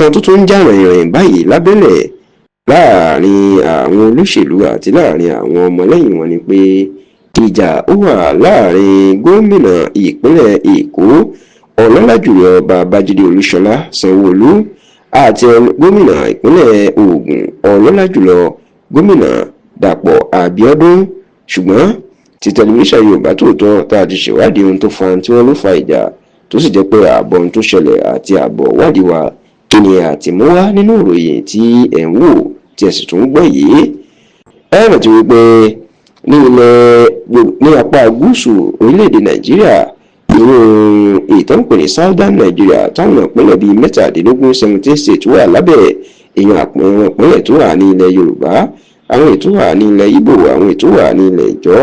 Ìkan tó tún ń jà ràìnràìn báyìí lábẹ́lẹ̀ láàrin àwọn olóṣèlú àti láàrin àwọn ọmọlẹ́yìn wọn ni pé ìjà ó wà láàrin gómìnà ìpínlẹ̀ Èkó, ọlọ́lá jùlọ Babájídé Olúṣọlá Sanwó-Olú, àti gómìnà ìpínlẹ̀ Ògùn, ọlọ́lá jùlọ gómìnà Dàpọ̀ Abíọ́dún. Ṣùgbọ́n ti tẹlifíṣàn Yorùbá Tòótọ́ tá a ti ṣèwádìí ohun tó fa tí wọ́n ló fa ìjà, tó sì jẹ́ pé ààbọ̀ ohun tó ṣẹlẹ̀ àti ààbọ̀ wádìí wa kí ni àtìmúwá nínú ìròyìn tí ẹ̀ ń wò tí ẹ sì tún ń gbọ́ yìí. Ẹ rántí wípé ní ilẹ̀ ní apá gúúsù orílẹ̀-èdè Nàìjíríà, irú ìtàn pè ní Southern Nigeria, táwọn ìpínlẹ̀ bíi 17, 17 states, wà lábẹ́ èèyàn, àwọn ìpínlẹ̀ tó wà ní ilẹ̀ Yorùbá, àwọn ètò wà ní ilẹ̀ Ìgbò, àwọn ètò wà ní ilẹ̀ Ìjọ.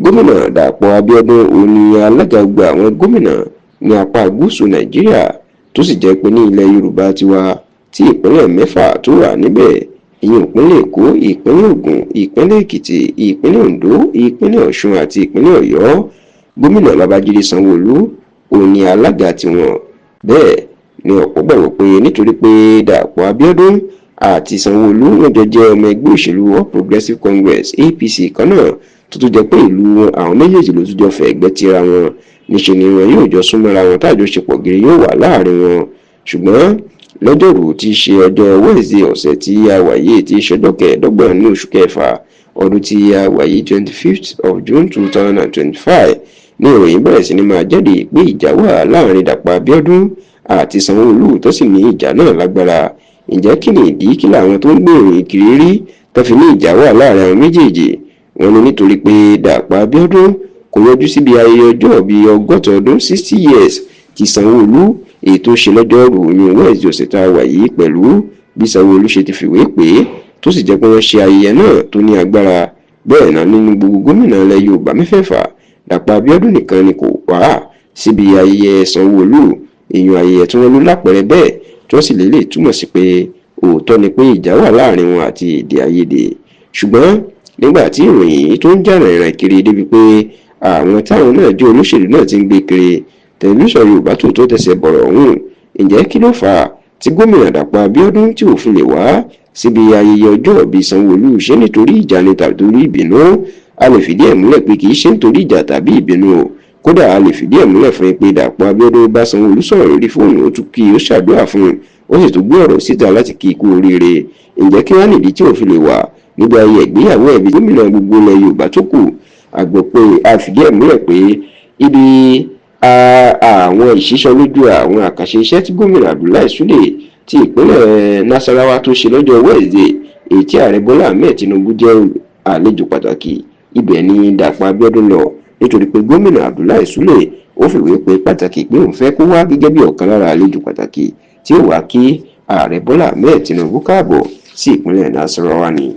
Gómìnà Dàpọ̀ Abíọ́dún òun ni alága gbogbo àwọn gómìnà ní apá gúúsù Nàìjíríà, tó sì jẹ́ pé ní ilẹ̀ Yorùbá tiwa tí ìpínlẹ̀ 6 tó wà níbẹ̀, ìyẹn ìpínlẹ̀ Èkó, ìpínlẹ̀ Ògùn, ìpínlẹ̀ Èkìtì, ìpínlẹ̀ Oǹdó, ìpínlẹ̀ Ọ̀ṣun àti ìpínlẹ̀ Ọ̀yọ́, gómìnà Babájídé Sanwó-Olú òun ni alága tiwọn. Bẹ́ẹ̀ ni ọ̀pọ̀ gbàgbọ́ pé nítorí pé Dàpọ̀ Abíọ́dún àti Sanwó-Olú wọ́n jọ jẹ́ ọmọ ẹgbẹ́ òṣèlú All Progressives Congress, APC kan náà, tó tún jẹ́ pé ìlú àwọn méjèèjì ló tún jọ fẹ́ ẹgbẹ́ tira wọn, níṣẹ́ ni wọn yóò jọ súnmọ́ra wọn, táàjọṣepọ̀ gírí yóò wà láàrin wọn. Ṣùgbọ́n lọ́jọ́rùú tí í ṣe ọjọ́ Wednesday ọ̀sẹ̀ tí a wà yìí, tí í ṣe ọjọ́ 25 ní oṣù kẹfà ọdún tí a wà yìí, 25th of June 2025, ní ìròyìn bẹ̀rẹ̀ sí ni máa jáde pé ìjà wà láàrin Dàpọ̀ Abíọ́dún àti Sanwó-Olú, tó sì ní ìjà náà lágbára. Ǹjẹ́ kí ni ìdí? Kí làwọn tó ń gbé ìròyìn kiri rí tó fi ní ìjà wà láàrin àwọn méjèèjì? Wọ́n ní nítorí pé Dàpọ̀ Abíọ́dún kò yọjú síbi ayẹyẹ ọjọ́ bíi 60 ọdún, 60 years, ti Sanwó-Olú, èyí tó ṣe lọ́jọ́rùú oyún Wednesday ọ̀sẹ̀ tá a wà yìí, pẹ̀lú bí Sanwó-Olú ṣe ti fìwé pè é, tó sì jẹ́ pé wọ́n ṣe ayẹyẹ náà tó ní agbára. Bẹ́ẹ̀ náà, nínú gbogbo gómìnà ilẹ̀ Yorùbá mẹ́fẹ̀ẹ̀fà, Dàpọ̀ Abíọ́dún nìkan ni kò wá síbi ayẹyẹ Sanwó-Olú, èèyàn ayẹyẹ tí wọ́n ló lápẹẹrẹ bẹ́ẹ̀, tí wọ́n sì lè lè túmọ̀ sí pé òótọ́ ni pé ìjà wà láàrin wọn àti èdè àìyedè. Ṣùgbọ́n nígbà tí ìròyìn yìí tó ń jà rìnrìn kiri débi pé àwọn táwọn náà jẹ́ olóṣèlú náà ti ń gbé kiri, tẹlifíṣàn Yorùbá Tòótọ́ tẹsẹ̀ bọ̀rọ̀ ọ̀hún. Ǹjẹ́ kí ló fà á tí gómìnà Dàpọ̀ Abíọ́dún tí ò fi lè wá síbi ayẹyẹ ọjọ́ ìbí Sanwó-Olú? Ṣé nítorí ìjà ni tàbí torí ìbínú? A lè fìdí ẹ̀ múlẹ̀ pé kì í ṣe nítorí ìjà tàbí ìbínú o. Kódà, a lè fìdí ẹ̀ múlẹ̀ fún yín pé Dàpọ̀ Abíọ́dún bá Sanwó-Olú sọ̀rọ̀ lórí fóònù, ó tún kí ó ṣàdúrà fún un, ó sì tún gbé ọ̀rọ̀ síta láti kí i kú oríire. Ǹjẹ́ kí wá nìdí tí ò fi lè wà níbi ayẹyẹ ìgbéyàwó ẹ̀bí gómìnà gbogbo ilẹ̀ Yorùbá tó kù? A gbọ́ pé a fìdí ẹ̀ múlẹ̀ pé ibi àwọn ìṣísọ lójú àwọn àkànṣe iṣẹ́ tí gómìnà Abdullahi Sule ti ìpínlẹ̀ Nasarawa tó ṣe lọ́jọ́ Wednesday, èyí tí ààrẹ Bọ́lá Ahmed Tinubu jẹ́ àlejò pàtàkì, ibẹ̀ ni Dàpọ̀ Abíọ́dún lọ, nítorí pé gómìnà Abdullahi Sule ó fìwé pé pàtàkì pé òun fẹ́ kó wá gẹ́gẹ́ bí ọ̀kan lára àlejò pàtàkì tí ó wá kí ààrẹ Bọ́lá Ahmed Tinubu káàbọ̀ sí ìpínlẹ̀ Nasarawa ni.